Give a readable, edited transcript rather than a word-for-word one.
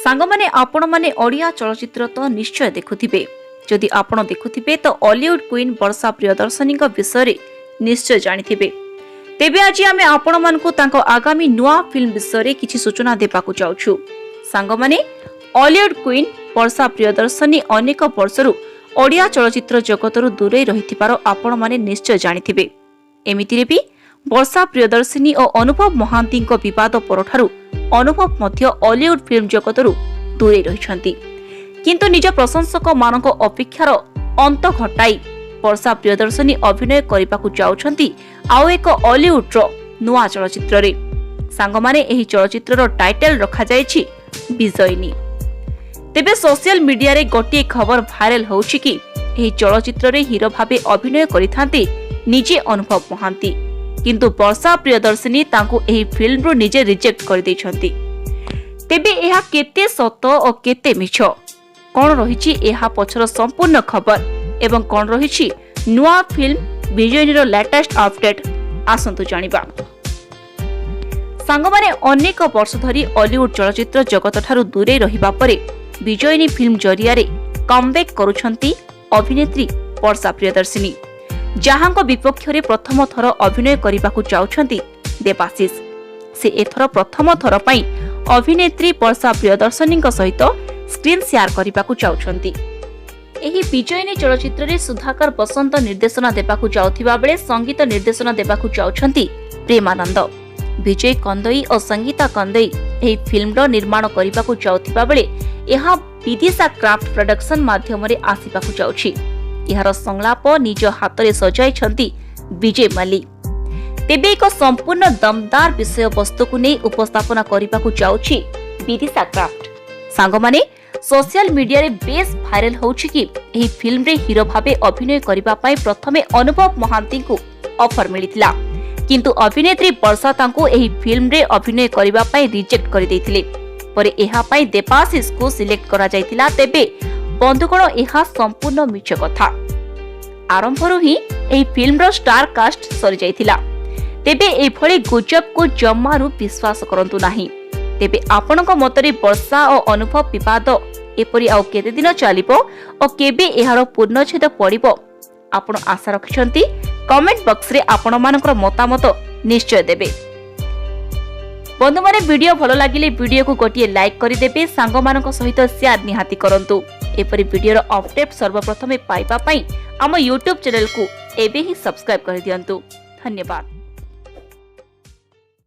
ସାଙ୍ଗମାନେ, ଆପଣମାନେ ଓଡ଼ିଆ ଚଳଚ୍ଚିତ୍ର ତ ନିଶ୍ଚୟ ଦେଖୁଥିବେ। ଯଦି ଆପଣ ଦେଖୁଥିବେ ତ ଅଲିଉଡ୍ କୁଇନ୍ ବର୍ଷା ପ୍ରିୟଦର୍ଶିନୀଙ୍କ ବିଷୟରେ ନିଶ୍ଚୟ ଜାଣିଥିବେ। ତେବେ ଆଜି ଆମେ ଆପଣମାନଙ୍କୁ ତାଙ୍କ ଆଗାମୀ ନୂଆ ଫିଲ୍ମ ବିଷୟରେ କିଛି ସୂଚନା ଦେବାକୁ ଯାଉଛୁ। ସାଙ୍ଗମାନେ, ଅଲିଉଡ୍ କୁଇନ୍ ବର୍ଷା ପ୍ରିୟଦର୍ଶିନୀ ଅନେକ ବର୍ଷରୁ ଓଡ଼ିଆ ଚଳଚ୍ଚିତ୍ର ଜଗତରୁ ଦୂରେଇ ରହିଥିବାର ଆପଣମାନେ ନିଶ୍ଚୟ ଜାଣିଥିବେ। ଏମିତିରେ ବି ବର୍ଷା ପ୍ରିୟଦର୍ଶିନୀ ଓ ଅନୁଭବ ମହାନ୍ତିଙ୍କ ବିବାଦ ପରଠାରୁ ଅନୁଭବ ମଧ୍ୟ ଅଲିଉଡ୍ ଫିଲ୍ମ ଜଗତରୁ ଦୂରେଇ ରହିଛନ୍ତି। କିନ୍ତୁ ନିଜ ପ୍ରଶଂସକମାନଙ୍କ ଅପେକ୍ଷାର ଅନ୍ତ ଘଟାଇ ବର୍ଷା ପ୍ରିୟଦର୍ଶିନୀ ଅଭିନୟ କରିବାକୁ ଯାଉଛନ୍ତି ଆଉ ଏକ ଅଲିଉଡ୍ର ନୂଆ ଚଳଚ୍ଚିତ୍ରରେ। ସାଙ୍ଗମାନେ, ଏହି ଚଳଚ୍ଚିତ୍ରର ଟାଇଟେଲ ରଖାଯାଇଛି ବିଜୟିନୀ। ତେବେ ସୋସିଆଲ ମିଡିଆରେ ଗୋଟିଏ ଖବର ଭାଇରାଲ ହେଉଛି କି ଏହି ଚଳଚ୍ଚିତ୍ରରେ ହିରୋ ଭାବେ ଅଭିନୟ କରିଥାନ୍ତେ ନିଜେ ଅନୁଭବ ମହାନ୍ତି, କିନ୍ତୁ ବର୍ଷା ପ୍ରିୟଦର୍ଶିନୀ ତାଙ୍କୁ ଏହି ଫିଲ୍ମରୁ ନିଜେ ରିଜେକ୍ଟ କରିଦେଇଛନ୍ତି। ତେବେ ଏହା କେତେ ସତ ଓ କେତେ ମିଛ, କ'ଣ ରହିଛି ଏହା ପଛର ସମ୍ପୂର୍ଣ୍ଣ ଖବର ଏବଂ କ'ଣ ରହିଛି ନୂଆ ଫିଲ୍ମ ବିଜୟିନୀର ଲାଟେଷ୍ଟ ଅପଡେଟ୍, ଆସନ୍ତୁ ଜାଣିବା। ସାଙ୍ଗମାନେ, ଅନେକ ବର୍ଷ ଧରି ଅଲିଉଡ୍ ଚଳଚ୍ଚିତ୍ର ଜଗତଠାରୁ ଦୂରେଇ ରହିବା ପରେ ବିଜୟିନୀ ଫିଲ୍ମ ଜରିଆରେ କମ୍ବ୍ୟାକ୍ କରୁଛନ୍ତି ଅଭିନେତ୍ରୀ ବର୍ଷା ପ୍ରିୟଦର୍ଶିନୀ, ଯାହାଙ୍କ ବିପକ୍ଷରେ ପ୍ରଥମ ଥର ଅଭିନୟ କରିବାକୁ ଯାଉଛନ୍ତି ଦେବାଶିଷ। ସେ ଏଥର ପ୍ରଥମ ଥର ପାଇଁ ଅଭିନେତ୍ରୀ ବର୍ଷା ପ୍ରିୟଦର୍ଶିନୀଙ୍କ ସହିତ ସ୍କ୍ରିନ୍ ସେୟାର କରିବାକୁ ଯାଉଛନ୍ତି। ଏହି ବିଜୟିନୀ ଚଳଚ୍ଚିତ୍ରରେ ସୁଧାକର ବସନ୍ତ ନିର୍ଦ୍ଦେଶନା ଦେବାକୁ ଯାଉଥିବା ବେଳେ ସଙ୍ଗୀତ ନିର୍ଦ୍ଦେଶନା ଦେବାକୁ ଯାଉଛନ୍ତି ପ୍ରେମାନନ୍ଦ। ବିଜୟ କନ୍ଦଇ ଓ ସଙ୍ଗୀତା କନ୍ଦଇ ଏହି ଫିଲ୍ମର ନିର୍ମାଣ କରିବାକୁ ଯାଉଥିବା ବେଳେ ଏହା ବିଦିଶା କ୍ରାଫ୍ଟ ପ୍ରଡକ୍ସନ ମାଧ୍ୟମରେ ଆସିବାକୁ ଯାଉଛି। ଏହାର ସଂଳାପ ନିଜ ହାତରେ ସଜାଇଛନ୍ତି ବିଜୟ ମଲ୍ଲି। ତେବେ ଏକ ସମ୍ପୂର୍ଣ୍ଣ ଦମଦାର ବିଷୟବସ୍ତୁକୁ ନେଇ ଉପସ୍ଥାପନା କରିବାକୁ ଯାଉଛି ବିଦିଶା କ୍ରାଫ୍ଟ। ସାଙ୍ଗମାନେ, ସୋସିଆଲ ମିଡିଆରେ ବେଶ୍ ଭାଇରାଲ ହେଉଛି କି ଏହି ଫିଲ୍ମରେ ହିରୋ ଭାବେ ଅଭିନୟ କରିବା ପାଇଁ ପ୍ରଥମେ ଅନୁଭବ ମହାନ୍ତିଙ୍କୁ ଅଫର ମିଳିଥିଲା, କିନ୍ତୁ ଅଭିନେତ୍ରୀ ବର୍ଷା ତାଙ୍କୁ ଏହି ଫିଲ୍ମରେ ଅଭିନୟ କରିବା ପାଇଁ ରିଜେକ୍ଟ କରିଦେଇଥିଲେ। ପରେ ଏହା ପାଇଁ ଦେବାଶିଷଙ୍କୁ ସିଲେକ୍ଟ କରାଯାଇଥିଲା। ତେବେ ବନ୍ଧୁଗଣ, ଏହା ସମ୍ପୂର୍ଣ୍ଣ ମିଛ କଥା। ଆରମ୍ଭରୁ ହିଁ ଏହି ଫିଲ୍ମର ଷ୍ଟାର କାଷ୍ଟ ସରିଯାଇଥିଲା। ତେବେ ଏଭଳି ଗୁଜବକୁ ଜମାରୁ ବିଶ୍ୱାସ କରନ୍ତୁ ନାହିଁ। ତେବେ ଆପଣଙ୍କ ମତରେ ବର୍ଷା ଓ ଅନୁଭବ ବିବାଦ ଏପରି ଆଉ କେତେ ଦିନ ଚାଲିବ ଓ କେବେ ଏହାର ପୂର୍ଣ୍ଣଛେଦ ପଡ଼ିବ ଆପଣ ଆଶା ରଖିଛନ୍ତି? କମେଣ୍ଟ ବକ୍ସରେ ଆପଣମାନଙ୍କର ମତାମତ ନିଶ୍ଚୟ ଦେବେ। ବନ୍ଧୁମାନେ, ଭିଡିଓ ଭଲ ଲାଗିଲେ ଭିଡିଓକୁ ଗୋଟିଏ ଲାଇକ୍ କରିଦେବେ, ସାଙ୍ଗମାନଙ୍କ ସହିତ ସେୟାର ନିହାତି କରନ୍ତୁ। ଏପରି ଭିଡିଓର ଅପଡେଟ୍ ସର୍ବପ୍ରଥମେ ପାଇବା ପାଇଁ ଆମ ୟୁଟ୍ୟୁବ୍ ଚ୍ୟାନେଲକୁ ଏବେ ହିଁ ସବସ୍କ୍ରାଇବ୍ କରିଦିଅନ୍ତୁ। ଧନ୍ୟବାଦ।